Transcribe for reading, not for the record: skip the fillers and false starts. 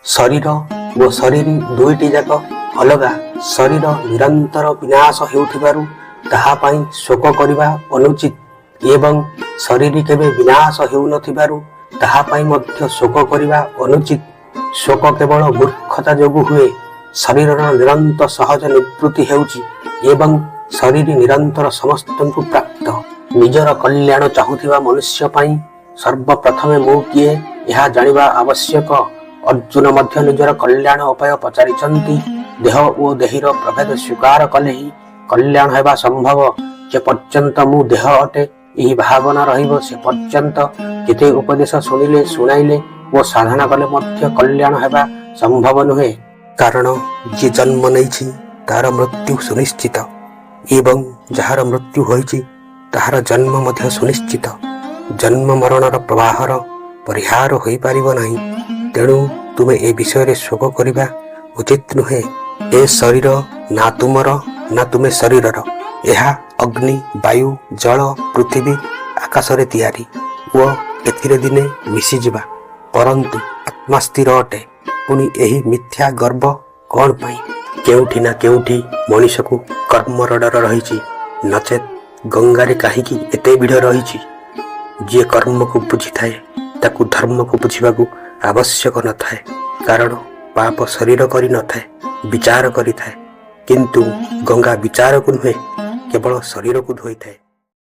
ଶରୀର ଓ ଶରୀରୀ ଦୁଇଟି ଯାକ ଅଲଗା। ଶରୀର ନିରନ୍ତର ବିନାଶ ହେଉଥିବାରୁ ତାହା ପାଇଁ ଶୋକ କରିବା ଅନୁଚିତ ଏବଂ ଶରୀରୀ କେବେ ବିନାଶ ହେଉନଥିବାରୁ ତାହା ପାଇଁ ମଧ୍ୟ ଶୋକ କରିବା ଅନୁଚିତ। ଶୋକ କେବଳ ମୂର୍ଖତା ଯୋଗୁଁ ହୁଏ। ଶରୀରର ନିରନ୍ତର ସହଜ ନିବୃତ୍ତି ହେଉଛି ଏବଂ ଶରୀରୀ ନିରନ୍ତର ସମସ୍ତଙ୍କୁ ପ୍ରାପ୍ତ। ନିଜର କଲ୍ୟାଣ ଚାହୁଁଥିବା ମନୁଷ୍ୟ ପାଇଁ ସର୍ବପ୍ରଥମେ ମୁଁ କିଏ, ଏହା ଜାଣିବା ଆବଶ୍ୟକ। ଅର୍ଜୁନ ମଧ୍ୟ ନିଜର କଲ୍ୟାଣ ଉପାୟ ପଚାରିଛନ୍ତି। ଦେହ ଓ ଦେହୀର ପ୍ରଭେଦ ସ୍ୱୀକାର କଲେ ହିଁ କଲ୍ୟାଣ ହେବା ସମ୍ଭବ। ଯେ ପର୍ଯ୍ୟନ୍ତ ମୁଁ ଦେହ ଅଟେ, ଏହି ଭାବନା ରହିବ, ସେ ପର୍ଯ୍ୟନ୍ତ ଯେତେ ଉପଦେଶ ଶୁଣିଲେ, ଶୁଣାଇଲେ ଓ ସାଧନା କଲେ ମଧ୍ୟ କଲ୍ୟାଣ ହେବା ସମ୍ଭବ ନୁହେଁ। କାରଣ ଯିଏ ଜନ୍ମ ନେଇଛି, ତାର ମୃତ୍ୟୁ ସୁନିଶ୍ଚିତ ଏବଂ ଯାହାର ମୃତ୍ୟୁ ହୋଇଛି, ତାହାର ଜନ୍ମ ମଧ୍ୟ ସୁନିଶ୍ଚିତ। ଜନ୍ମ ମରଣର ପ୍ରବାହର ପରିହାର ହୋଇପାରିବ ନାହିଁ। ତେଣୁ ତୁମେ ଏ ବିଷୟରେ ଶୋକ କରିବା ଉଚିତ ନୁହେଁ। ଏ ଶରୀର ନା ତୁମର, ନା ତୁମେ ଶରୀରର। ଏହା ଅଗ୍ନି, ବାୟୁ, ଜଳ, ପୃଥିବୀ, ଆକାଶରେ ତିଆରି ଓ ଏଥିରେ ଦିନେ ମିଶିଯିବା। ପରନ୍ତୁ ଆତ୍ମା ସ୍ଥିର ଅଟେ। ପୁଣି ଏହି ମିଥ୍ୟା ଗର୍ବ କ'ଣ ପାଇଁ? କେଉଁଠି ନା କେଉଁଠି ମଣିଷକୁ କର୍ମର ଡର ରହିଛି। ନଚେତ୍ ଗଙ୍ଗାରେ କାହିଁକି ଏତେ ଭିଡ଼ ରହିଛି? ଯିଏ କର୍ମକୁ ବୁଝିଥାଏ, ତାକୁ ଧର୍ମକୁ ବୁଝିବାକୁ ଆବଶ୍ୟକ ନଥାଏ। କାରଣ ପାପ ଶରୀର କରିନଥାଏ, ବିଚାର କରିଥାଏ। କିନ୍ତୁ ଗଙ୍ଗା ବିଚାରକୁ ନୁହେଁ, କେବଳ ଶରୀରକୁ ଧୋଇଥାଏ।